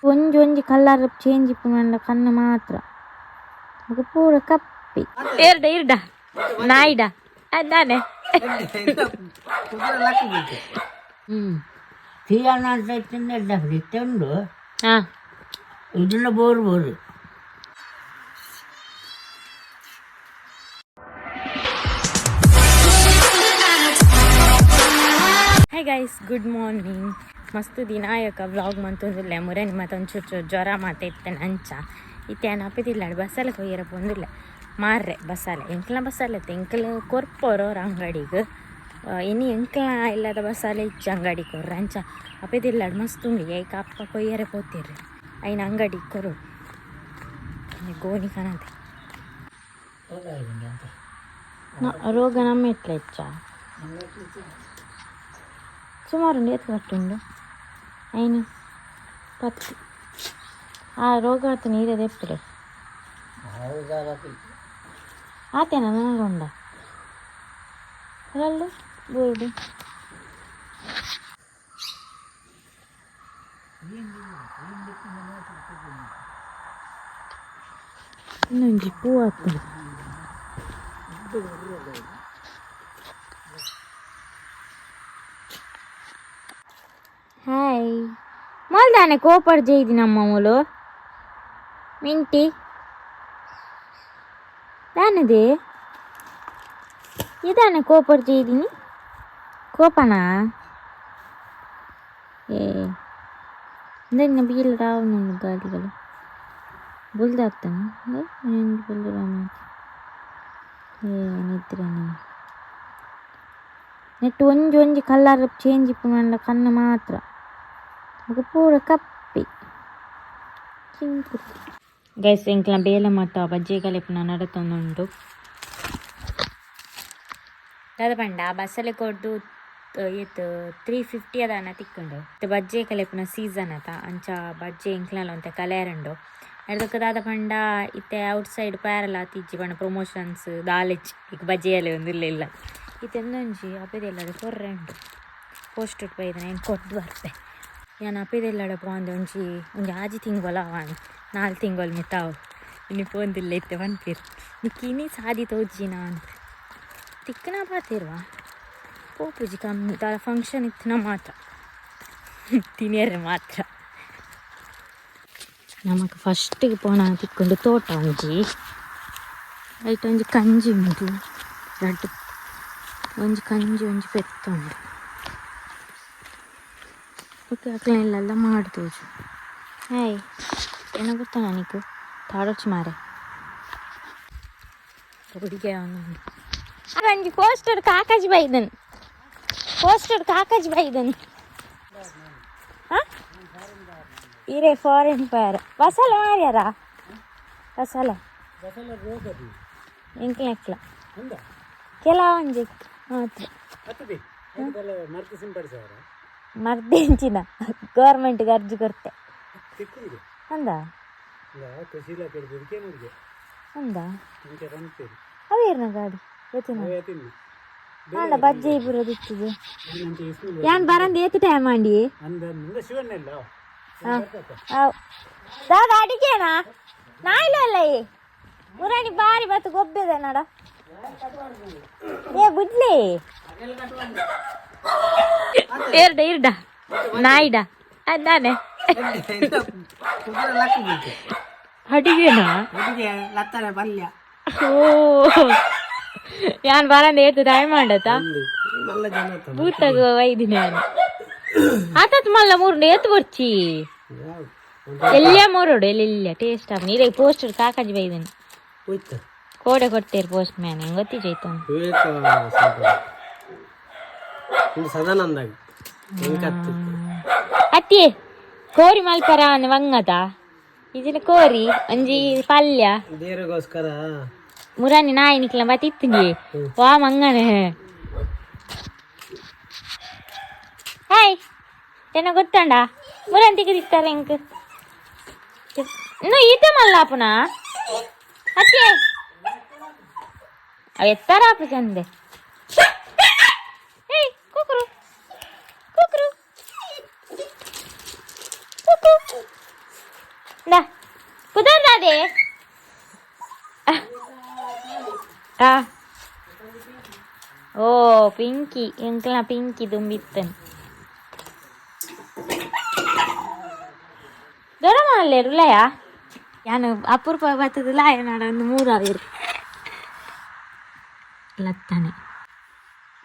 ಒಂಜಿ ಒಂಜಿ colour change ಇಪ್ಪುನ ಕಣ್ಣು ಮಾತ್ರ. ಬೊಕ ಪೂರ ಕಪ್ಪಿ. ಇರ್ಡ ಇರ್ಡ ನಾಯಿಡ ಅದಾನೆ. ತೀಯಾಣ ಅಂತ ಇತ್ತೆ ಉಂಡು. ಹಾ. ಇದನ್ನ ಬೋರು ಬೋರು. Hey guys, good morning. ಮಸ್ತ್ ದಿನಾಯಕ ವ್ಲಾಗ್ ಮಂತೊಂದುಲ್ಲೆ. ಮುರನಿ ಮತ್ತು ಒಂಚೂರು ಚೂರು ಜ್ವರ ಮಾತ ಇತ್ತೆ. ಅಂಚ ಇತ್ತೆ ಏನು ಅಪ್ಪಿದಿಲ್ಲ, ಬಸ್ಸಲ್ಲಿ ಕೊಯ್ಯರ ಪೋಂದಿಲ್ಲ ಮಾರ್ರೆ. ಬಸ್ಸಾಲೆ ಎಂಕ್ಲ ಬಸ್ಸಾಲೆ ಇತ್ತೆ. ಎಂಕ್ಲ ಕೊರ್ಪೋರು ಅಂಗಡಿಗೆ. ಇನಿ ಎಂಕ್ಲ ಇಲ್ಲದ ಬಸ್ಸಾಲೆ ಇಚ್ಚ ಅಂಗಡಿ ಕೊರ್ರ. ಅಂಚ ಅಪ್ಪಿದಿಲ್ಲ, ಮಸ್ತ್ ಉಂಡು. ಏಕ ಅಪ್ಪ ಕೊಯ್ಯರೆ ಪೋತಿರ್ರಿ, ಐನ ಅಂಗಡಿ ಕೊರು. ಗೋಣಿ ಕನತೆ ರೋಗ ನಮ್ಮ ಎಟ್ಲ ಹೆಚ್ಚ ಸುಮಾರು ಉಂಡು. ಏತ್ ಕಟ್ಟುಂಡು? ಐನು ಪತ್ತಿ. ಆ ರೋಗ ಆತ ನೀರೇ ದೆಪ್ಪುಡೆ ಆತೇನ ನನಗೊಂಡ ಅಲ್ಲೂ ಬೋರ್ಡು. ಇನ್ನೊಂಜಿ ಪೂ ಆತನ. ಹಾಯ್ ಮೊಲ್ದಾನೆ ಕೋಪರ್ ಜೈದಿ ನಮ್ಮ ಮೂಲು ಮಿಂಟಿ ದಾನದೆ ಇದಾನೆ. ಕೋಪರ್ ಜೈದಿನಿ ಕೋಪನಾ? ಏ ಇಂದನ್ನ ಬೀಲ್ ರಾವಣ ಗಾಲಿಗಳು ಬುಲ್ದಾಗ್ತಾನೆ ಬುಲ್ದು ಮಾತಿ. ಏ ನಿದ್ರೆನೆ ನೆಟ್ ಒಂಜಿ ಒಂಜಿ ಕಲರ್ ಚೇಂಜ್ ಇಪ್ಪುನ ಕಣ್ಣು ಮಾತ್ರ. ಬೊಕ ಪೂರ ಕಪ್ಪಿ ಚಿಂಕು. ಗೈಸ್, ಎಂಕ್ಲ ಬೇಲೆ ಮಾತ ಬಜ್ಜೆ ಕಲೆಪುನ ನಡತೊಂದುಂಡು. ದಾದ ಪಂಡ ಬಸ್ಸಲ್ಲಿ ಕೊರ್ದು ಏತ್ 350 ಅದಾನ ತಿಕ್ಕುಂಡು. ಇತ್ತೆ ಬಜ್ಜೆ ಕಲೆಪುನ ಸೀಸನ್ ಅತ, ಅಂಚ ಬಜ್ಜೆ ಎಂಕ್ಲಲ ಒಂತೆ ಕಲೆಯರುಂಡು. ಎಡ್ದಕ್ಕ ದಾದ ಪಂಡ ಇತ್ತೆ ಔಟ್ ಸೈಡ್ ಪ್ಯಾರಲ ಆತಿಜ್ಜಿ ಪಂಡ ಪ್ರಮೋಷನ್ಸ್ ದಾಲೆಚ್ ಈಗ ಬಜ್ಜೆಯಲ್ಲಿ ಒಂದು ಇಲ್ಲ ಇಲ್ಲ. ಇತ್ತೆ ಒಂದೊಂಜಿ ಅಪೆದೆಲ್ಲಡೆ ಕೊರ್ರೆ ಉಂಡು. ಪೋಸ್ಟ್ ಬೈದನ ಏನು ಕೊಟ್ಟು ಬರ್ಪೆ ಯಾನ್. ಅಪೆದೆಲ್ಲಡೆ ಪೋಂದೆ ಒಂಜಿ ಒಂಜಿ 6 ತಿಂಗೊಲ ಅವಾಣ್, 4 ತಿಂಗೊಲು ಮುಟ್ಟಾವು. ಇನ್ನು ಪೋಂದಿಲ್ಲ. ಇತ್ತೆ ಪನ್ಪೀರ್ ನಿಕ್ಕಿನಿ ಸಾದಿ ತೋಜಿನ ಅಂತ ತಿಕ್ಕನ ಪಾತಿರುವ ಪೋಪುಜಿ ಕಮ್ಮಿ. ದಾದ ಫಂಕ್ಷನ್ ಇತ್ತಿನ ಮಾತ್ರ, ತಿನಿಯರೆ ಮಾತ್ರ. ನಮಕ್ ಫಸ್ಟಿಗೆ ಪೋನ ತಿಕ್ಕೊಂಡು ತೋಟ ಒಂಜಿ. ಐಟ್ ಒಂಜಿ ಕಂಜಿ ಉಂಟು, ರಡ್ಡ್. ಒಂಜಿ ಕಂಜಿ, ಒಂಜಿ ಪೆತ್ತ ಉಂಡು. ಓಕೆ, ಅಕ್ಲೆಲ್ಲ ಮಾಡಿ ತೋಜು. ಹಾಯ್, ಏನ ಗೊತ್ತಾ ನಿಕ್ಕು ತಾಡೊಚ್ಚಿ ಮಾರೆ ಹುಡುಗೆ. ಒಂಜಿ ಪೋಸ್ಟರ್ ಕಾಕಾಜಿ ಬೈದನ್, ಪೋಸ್ಟರ್ ಕಾಕಾಜಿ ಬೈದನ್. ಇರೇ ಫಾರಿನ್ ಪೇರ್ ಬಸಲ ಮಾರ್ಯಾರ ಬಸಲ ಎಂಕ್ಲ ಎಕ್ಲ ಕೆಲವೊಂಜಿ ಮಾತ್ರ. ಮರ್ದಿಂಚಿನ ಗೌರ್ಮೆಂಟ್ಗೆ ಅರ್ಜಿ ಕೊರ್ತೆ ಅಂದ ಅಂದ. ಅವೇರ್ನ ಗಾಡಿ ಗೊತ್ತಿನ ಆಂಡ ಬಜ್ಜೆ ಬರೋದಿತ್ತಿದೆ. ಯಾನ್ ಬರಂದ ಏತ್ ಟೈಮ್ ಆಂಡಿ? ದಾದ ಅಡಿಗೆನಾ ನಾಯಿಲ ಅಲ್ಲ. ಏ ಮುರಾಣಿ ಬಾರಿ ಬತ್ತು ಗೊಬ್ಬೆದ ನಡ. ಏ ಬುಡ್ಲಿ ಇರ್ಡ ಇರ್ಡ ನಾಯಿಡ ಅದಾನೆ. ಅಡಿಗೆನಾ? ಪಲ್ಯ. ಓ, ಯಾನ್ ಬರಂದ ಏತ್ ಟೈಮ್ ಆಂಡತ? ಭೂತಗ ವೈದಿನಿ ಯಾನ್. ಆತತ್ ಮಲ್ಲ ಮೂರು ಏತ್ ಬೊರ್ಚಿ ಎಲ್ಲ ಮೂರೋಡು ಎಲ್ಲ ಟೇಸ್ಟ್ ಆಪುಂಡು. ಇರೆಗ್ ಪೋಸ್ಟರ್ ಕಾಕಾಜಿ ಬೈದನಿ. ಕೋಡೆ ಕೊಡ್ತೇರು ಪೋಸ್ಟ್ ಮ್ಯಾನ್, ಹೆಂಗ್ ಗೊತ್ತಿಜೈತ. ಸದಾನಂದಾಗ. ಅತ್ತಿ ಕೋರಿ ಮಲ್ಪರ ಬಂಗತ ಇದಿನ ಕೋರಿ ಒಂಜಿ ಪಲ್ಯ. ದೇವರಿಗೋಸ್ಕರ. ಮುರಾನಿ ನಾಯಿ ನಿಕ್ಲ ಬತ್ತಿತ್ತುಂಗಿ ವಾ ಮಂಗನೆ. ಹಾಯ್, ಏನ ಗೊತ್ತಂಡ ಮುರಾನ್ ತಿಕ್ಕದಿತ್ತಾರೆ ಎಂಕ್ ಇನ್ನು ಈತೆ ಮಲ್ಲಾಪುನ. ಅತ್ತಿ ಅವ ಎತ್ತಾರ ಆಪು ಚಂದೆ. ಏಯ್ ಕುಕ್ರು ಕುಕ್ರು ಕುಕ್ಕು. ಇಂದಾ ಪುದರ್ದಾದೆ. ಆ ಓ ಪಿಂಕಿ ಎಂಕ್ಲ ಪಿಂಕಿ ದುಂಬಿತ್ತನ್ ದೊರಮಾಲೇರುಲಯ ಯಾನು ಅಪರೂಪ ಬತ್ತದಲ್ಲ ನಾಡ ಒಂದು ಮೂರು ಲತ್ತಾನೆ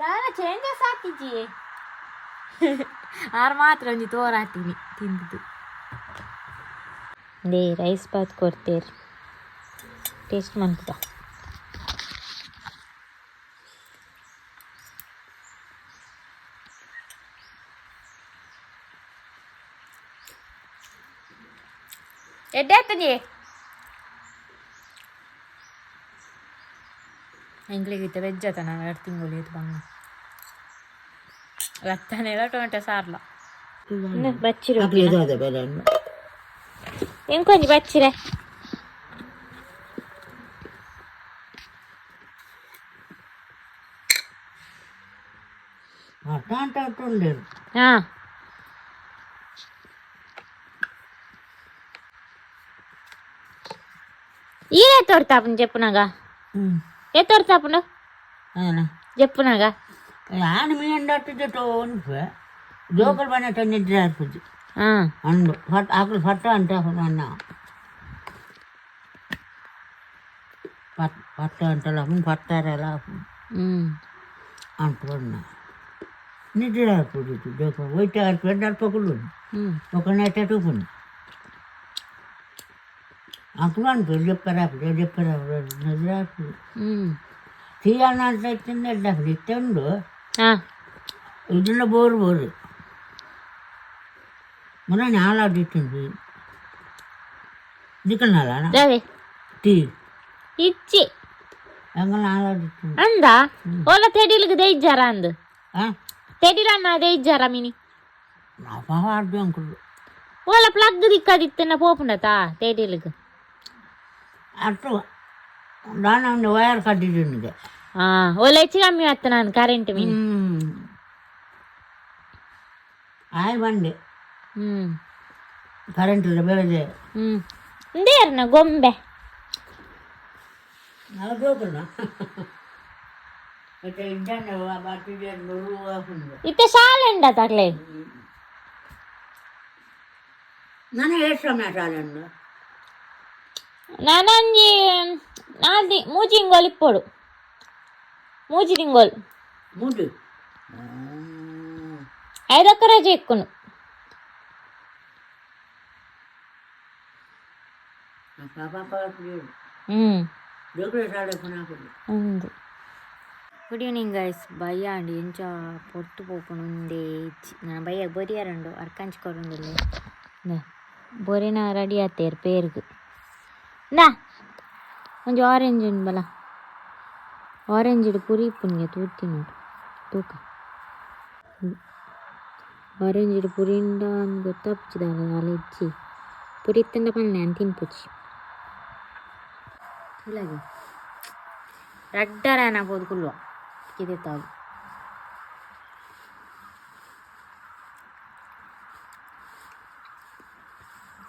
ದಾನ ಚೇಂಜಸ್ ಆತಿಜಿ ಆರು ಮಾತ್ರ ಒಂಜಿ ತೋರಾತೀನಿ ತಿಂದಿದ್ದು. They rice Baat ಕೊಡ್ತೇರು ಟೇಸ್ಟ್ ಮನ್ಪುದ. ಎಡ್ಡೆ ಆತದೆ. ಎಂಕ್ಲೆಗ್ ವೆಜ್ ಆತ ನಾನು ಎರಡು ತಿಂಗಳು ಏತ್ ಬಂಗ ಲತ್ತನೆಲ್ಲ ಟೊಮೆಟೊ ಸಾರ್ಲ ಬಚ್ಚಿರು. ಎಂಕೊಂಜಿ ಬಚ್ಚಿರೆ. ಹಾ ಈರೇ ತೋರ್ತಾಪುಂಡು చెప్పునాగా ఏ తోర్తాపుండు చెప్పునాగా. ಯಾನು ಮೀನ್ ತೋನ್ಪೆ ಜೋಕಲ್ ಬಣ್ಣ ನಿದ್ರೆ ಹಾಕುದು ಅಂಡು ಫಟ್ ಆಕಳು ಫಟ್ಟ ಅಂತ ಅನ್ನ ಪಟ್ ಪಟ್ಟ ಅಂತಲ್ಲ ಪಟ್ಟಾರಲ್ಲ ಅಂಟ್ಕೊಂಡ ನಿದ್ರೆ ಹಾಕುದು ಜೋಕ ಹೋಯ್ತು ಹಾಕ್ಕೊಂಡು ಅಲ್ಪಕುಲು ఒక నెట్ అటుకుని అప్పుడు అనిపి చెప్పారు అప్పుడు చెప్పారు నిద్ర తీయాలంటే అప్పుడు ఇస్తుండు ಇದನ್ನ ಬೋರು ಬೋರು ಮೊನ್ನೆ ನಾಲಾಡಿಟ್ಟಿಂದು ನಿಕ್ಕನಾಲ ಟೀ ಇಚ್ಚಿ ಹಂಗ ನಾಲಾಡಿಟ್ಟಿಂದು. ಅಂದ ಓಲ ತೆಡಿಲಿಗೆ ದೇಜ್ಜಾರ ಅಂದು ತೆಡಿಲನ್ನ ದೇಜ್ಜಾರ ಮಿನಿ. ಅಡ್ಡು ಅಂಕುಲು. ಓಲ ಪ್ಲಗ್ ದಿಕ್ಕದಿತ್ತನ್ನ ಪೋಪುಂಡತಾ ತೆಡಿಲಿಗೆ. ಅಟ್ಟು ನಾನು ಒಂದು ವೈರ್ ಕಟ್ಟಿದ್ದೀನಿ. ಓಲ ಹೆಚ್ಚು ಕಮ್ಮಿ ಆಯ್ತು ನಾನು ಕರೆಂಟ್ ಮೀನು. ಆಯ್ ಬಂದೆ. ಕರೆಂಟ್ ಇಲ್ಲ ಬೆಳಗ್ಗೆ. ಇಂದೇರ್ನ ಗೊಂಬೆ. ಇತ್ತೆ ಶಾಲೆ ಉಂಡ ತಗ್ಲೆ. ನಾನು ಎಷ್ಟು ಸಮಯ ಶಾಲೆ ಉಂಡು? ನಾನೊಂಜಿ ನಾಲ್ದಿ ಮೂಜಿ ತಿಂಗಳು ಇಪ್ಪೊಡು, ಮೂಜಿ ತಿಂಗಳು. ಮೂಜಿ. ಐದಕ್ಕ ರಜೆ ಇಕ್ಕುನು. Good evening guys. ಬಯ್ಯ ಅಂಡ್ ಎಂಚ ಪೊರ್ತು ಪೋಪುಂಡು ನಾನು ಬಯ್ಯ ಬೊರಿಯರುಂಡು ಅರ್ಕಂಚ್ ಕೊರುಂದಿಲ್ಲ. ಬೊರಿನ ರೆಡಿ ಆತೇರು ಪೇರ್ಗ್. ಇಂದಾ ಒಂಜಿ ಆರೆಂಜ್ ಉಂಡು ಬಲ. ಆರೆಂಜ್ ಪುರಿ ಇಪ್ಪುನಿಗೆ ತೂತಿ ನೋಡು ತೂಕ. ಆರೆಂಜ್ ಪುರಿಂಡ ಅಂದ್ ಗೊತ್ತಾಪುಜಿ ದಾಲ ದಾಲ ಇಜ್ಜಿ. ಪುರಿ ಇತ್ತಂಡ ಪನ್ಲೆ ಅಂತ ತಿನ್ಪುಜಿ. ಇಲ್ಲಗೆ ರಡ್ಡರ ಪೋದು ಕುಲ್ವ ಕಿದೆತ್ತಾವು.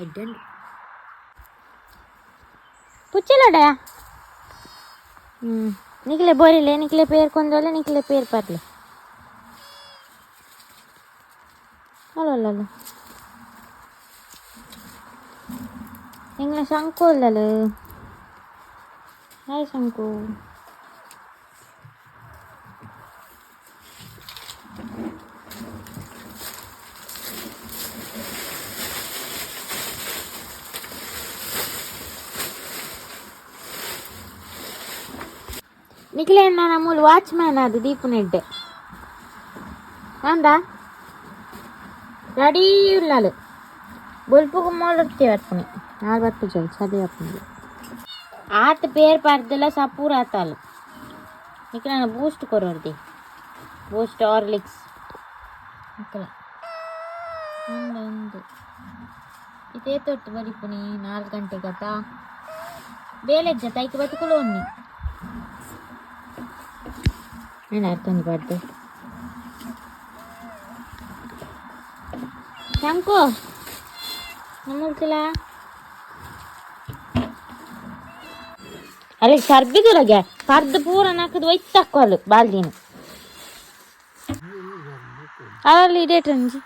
ಎಡ್ಡೆ ಪುಚ್ಚಲಡ. ನಿಕ್ಲೆ ಬೋರಿಲೆ ನಿಕ್ಲೆ ಪೇರ್ ಕೊಂದೋಲೆ ನಿಕ್ಲೆ ಪೇರ್ ಪರ್ಲೆ. ಅಲ್ಲ ಅಲ್ಲ ಎಂಗ್ಲ ಶಂಕು ಅಲ್ಲಲ್ಲ. ಹಾಯ್ ಶಂಕು. ನಿಖಿಲೆ ಅಣ್ಣ ಮೂಲು ವಾಚ್ಮ್ಯಾನ್ ಅದು ದೀಪುನೆಡ್ಡೆ ಅಂದ ರೆಡಿ ಉಳ್ಳಾಲು ಬೊಲ್ಪುಗು ಮೋಲುತ್ತಿ ಬರ್ಪುನಿ ನಾಲ್ ಬರ್ಪು ಚಲ್ ಚದಿ ಬರ್ಪುನಿ ಆತ ಪೇರ್ ಪಾರ್ದೆಲ್ಲ ಸಪೂರ ಆತಾಲು. ನಿಖಿಲ ಬೂಸ್ಟ್ ಕೊರೋರ್ದಿ ಬೂಸ್ಟ್ ಹಾರ್ಲಿಕ್ಸ್ ನಿಖಿಲ ಒಂದು ಇದೇ ತೊಟ್ಟು ಬರಿಪುನಿ 4 ಗಂಟೆಗತ ಬೇಲೆಜ್ಜ ತೈಕ್ ಬతుಕುಲು ಒನ್ನಿ నేను ಅರ್ಥಂದು ಬಾರ್ದು. ಶಂಕು ನಮ್ಮಲ್ತಿಲ್ಲ. ಅಲ್ಲಿ ಚರ್ಬಿದುಲಗೆ ಪರ್ದು ಪೂರ ನಾಕದು ಒಯ್ತಕ್ಕೋಲು ಬಾಲ್ದಿನ ಅಲ್ಲಿ ಇಡೇಟಂಜಿ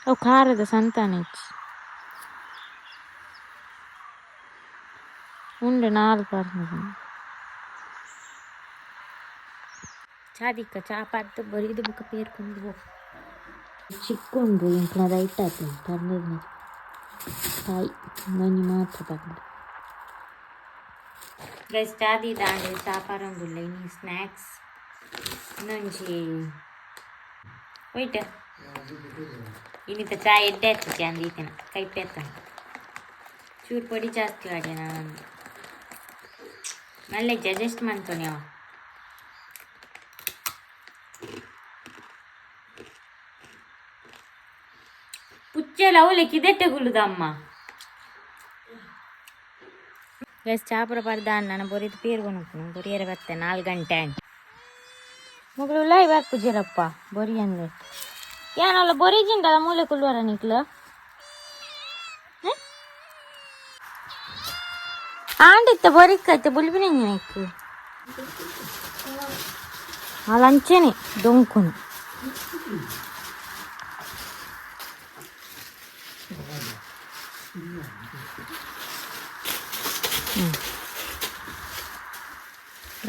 ಅವು ಖಾರದ ಸಂತಾನ ಇಚ್ಚಿ ಉಂಡು ನಾಲ್ ಪರ್ದು ಚಾದಿಕ್ಕ ಚಾ ಪರ್ದು ಬೊರಿದು ಬುಕ್ಕ ಪೇರ್ಕೊಂಡು ಹೋಗ್ ಚಿಕ್ಕೊಂಡ್ರು ಇಂಕ್ಲದ ಐಟಾತು ಪರ್ದು ತಾಯಿ ಮಂಜು ಮಾತ್ರ ಪರ್ದು. ಗೈಸ್, ಚಾದಿ ದಾಂಡು ಚಾ ಪರೊಂದುಲ್ಲ. ಇನಿ ಸ್ನ್ಯಾಕ್ಸ್ ಇನ್ನೊಂಜಿ ವೈಟ್. ಇನ್ನಿತ ಚಾ ಎಡ್ಡೆ ಆಯ್ತು ಅಂದೀತಿನ ಕೈಪೆ ಆಯ್ತು. ಚೂರು ಪೊಡಿ ಜಾಸ್ತಿ ಮಾಡಿ ನಾನು ಮಲ್ಲೆ ಅಡ್ಜಸ್ಟ್ ಮಾಡ್ತಾನೆ ಅವ. ಪುಚ್ಚೆಲ್ಲ ಅವಲೆ ಕಿದೆಟ್ಟೆ ಗುಲ್ಲುದಮ್ಮ. ಗೈಸ್, ಚಾಪುರ ಪರ್ದ ನಾನು ಬೊರಿದು ಪೇರ್ಕೊಂಡು ಬೊರಿಯರೆ ಬತ್ತೆ 4 ಗಂಟೆ ಆಂಡ್ ಮುಗುಳು ಬರ್ಪುಜಿರಪ್ಪ ಬೊರಿ ಅಂದ್ರೆ ಯಾನಲ್ಲ ಬೊರಿ ಜಿಂಡಲ ಮೂಲೆ ಕುಲ್ವರ ನಿಕ್ಲು ಆಂಡಿತ್ತ ಬೊರಿಕ್ಕೈತೆ ಬುಲ್ಬಿನ ನೆಕ್ಕು ಅಲಂಚನೆ ದೊಂಕುನು.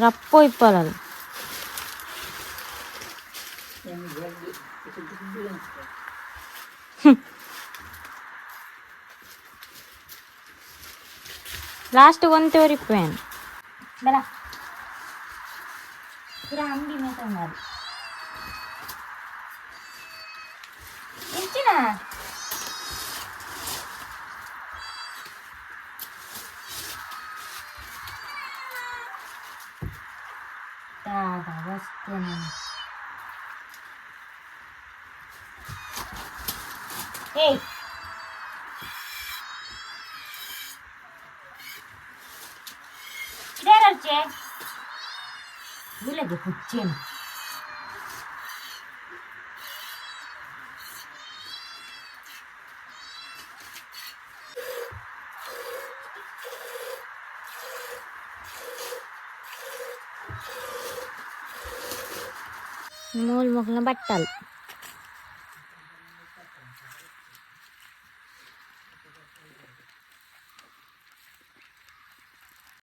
ರಪ್ಪೋ ಇಪ್ಪಲಲ್ಲ. ಲಾಸ್ಟ್ ಒಂತೆ ಒರಿಪ್ಪೇನು ಬಲ ಪುರ ಅಂಬಿ ಮೇತೊಂಗಾರು ಇಂಚಿನ. ದಾದ ವಸ್ತು. ಏಯ್, ಇದೇನರ್ಚೆ ಇಲ್ಲಗೆ ಪುಚ್ಚೇನು. ಮೂಲು ಮೊಗ್ಲ ಬಟ್ಟಲ್.